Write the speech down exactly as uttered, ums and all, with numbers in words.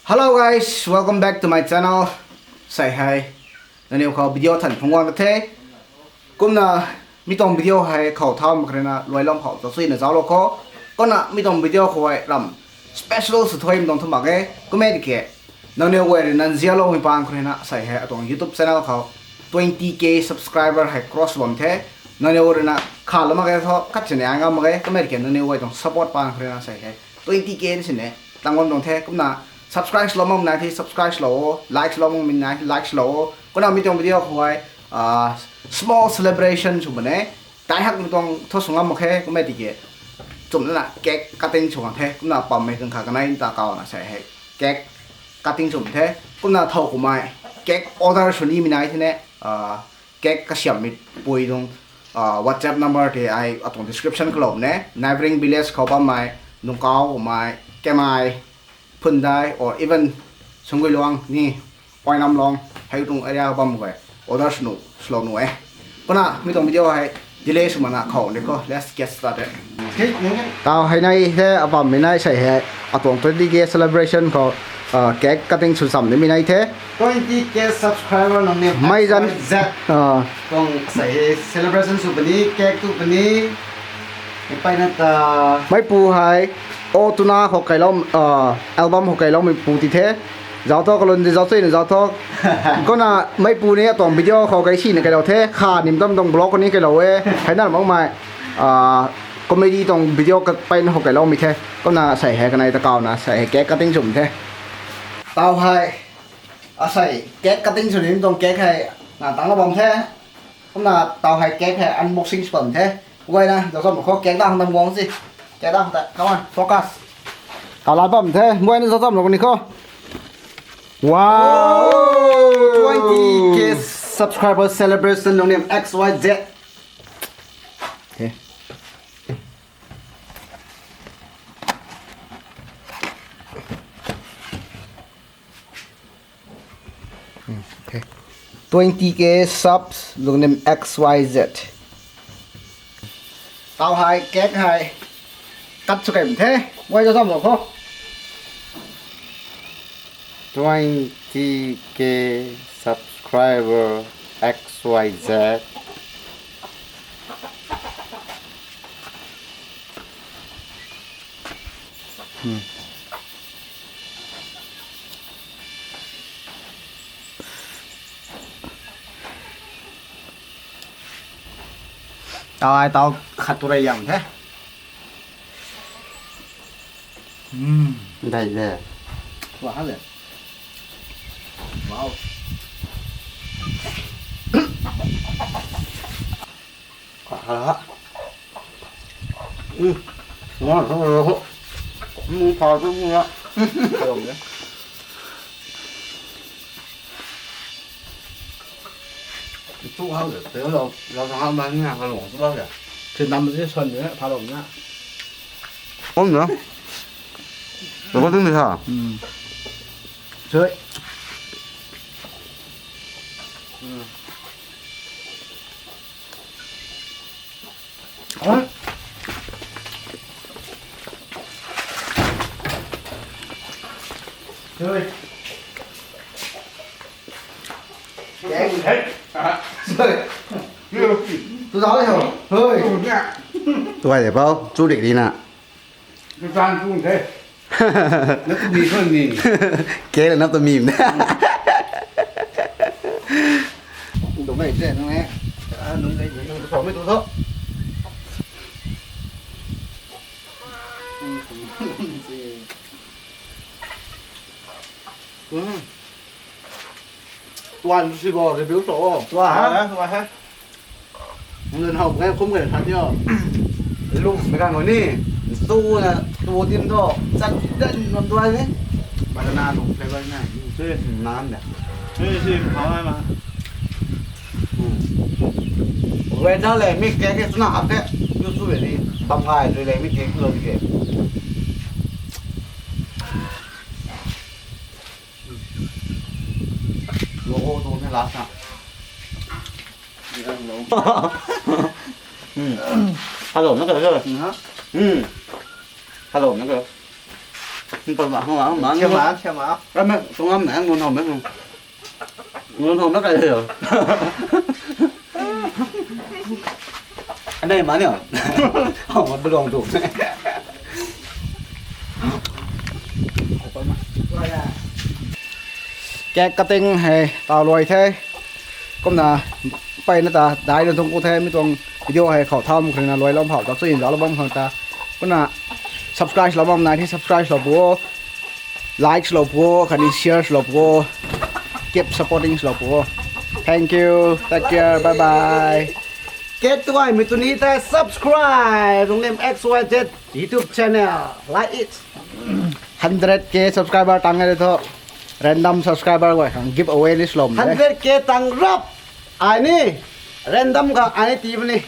Hello guys, welcome back to my channel. Sei hei, nangniw khou video than phungc guang ka the. Kumna, mi tuang video hei khou thau mak khe rui na, luai lam khou ta chuina zauclou kho. Kumna, mi tuang video khou hei ram special sw thuy mi tuang thu mak e. Kum e tiki, nangniw guay rui na nzianloumei paan khe rui na, sei hei atuang YouTube channel khou twenty K subscriber hei cross bam the. Nangniw rui na kha la mak ge thu, kat sini ai ngam mak ge. Kum e tiki, nangniw guay tuang support paan khe rui na sei hei twenty K sini tang bam tuang the. Kumna subscribe lou makmei nai the subscribe lou o, like lou makmei nai like lou o. Kumna mi tuang video khou hei, ah, small celebration sw bam e. Dai hakmei tuang thu sw ngam mak khe, kum e tiki, chumna cake cutting sw kan the. Kumna pammei kang kha kanei ta kauna sei hei cake cutting sw bam the. Kumna thow kumhmei cake order sw nimei nai the ne, ah, cake kasiamhmei pui tuang, ah, WhatsApp number tei ai atuang description khou lou ne. Neighbouring village khou bammei, Nungkau kumhmei, Kemei, Phundai, or even Sungguiluang ni, Poinamlong, hei tuang area bam guay order sw nu, swlou nu e. Kumna mi tuang video hei delay sw mana khou ni kho. Let's get started. Taw hei nai the, abammei nai sei hei atuang twenty K celebration khou, ah, cake cutting sw cham nimei nai the. Twenty K subscriber nang ni mei zan, Z, ah, tuang sei hei celebration sw puni, cake tu puni. Ipayna ta meipu hei, o tuna khou kailou, ah, album khou kailoumei pu ti the. Zauc tho, kalun di zauc chuina zauc tho. Kumna meipu ni atuang video khou kai sina kailou the, kha nim tam tuang vlog khou ni kailou e. Hei na makmei, ah, comedy tuang video kapeyna khou kailoumei the. Kumna sei hei kanei ta kauna sei hei cake cutting sw bam the. Taw hei, asei cake cutting sw nim tuang cake hei na tanglou bam the. Kumna taw hei cake hei unboxing sw bam the. Guayna zauc cham mak kho, cake dang tam guang si. Cake dang ta, come on, focus. Taw la bam the, guayna zauc cham mak ni kho. Wow! Twenty K subscriber celebration nang ni X Y Z. Okay. Hmm, okay. Twenty K subs, lungnim X Y Z. Taw hei, cake hei cut sw kai bam the. Guay zauc cham mak kho. Twenty K subscriber X Y Z. Hmm. Taw ai taw khat tu rey yam the. Hmm. Dai de. Wow. Wow. Kha kha ha. Hmm. Ngon, ngon, ngon. Hmm, pha tu ngon. Kalung de. Tu hang de, te lo, lo hang ma ni ha kalung tu lo de. Te nam de son de, pha lo na. Om na. Lo ko ding de ha. Hmm. Sui. Hmm. Tuay de bau, chu dik di na. Nap tu mi khou ni. Kei la nap tu mi. Nung mei se, nung e. Ah, nung mei, nung tu, mei tu tho. Hmm. Tuan si bo review so. Tua ha? Tua ha. Ngun hau kai kum kai khat yo. Lum mei kan ni. Tu na tu din to. Chat den nam tua ni. Ba na tu flavor na. Si. Nan da. Si, si, pha ma. Hmm. Weather le mi ke ke suna hak ke. Yu su le ni. Bam kai le mi ke lo ke. Lo ho tu ne la sa. Hmm. Hello, na ka. Ha? Hmm. Hello, na ka. Siama, siama. Ramei, tungam na ngun hom na. Ngun hom na kai le. Anei ma ni. Hom ma bu long tu. Cake cutting hei taw luai the. Kumna mpeyna ta dai na thung ku the, mi tuang video hei khou tham khang na luai lou phou ta, chuin zauclou bam khang ta. Kumna subscribe lou bam nai the, subscribe lou pu o, likes lou pu o, khatni shares lou pu o, keep supporting lou pu o. Thank you, take care, bye bye. Cake tuaimei tu ni ta subscribe Runglim X Y Z YouTube channel, like it. Hundred K subscriber tang e thu, random subscriber guay khang giveaway ni lou de. Hundred K tang rap, ai ni random kha ai ni tii puni.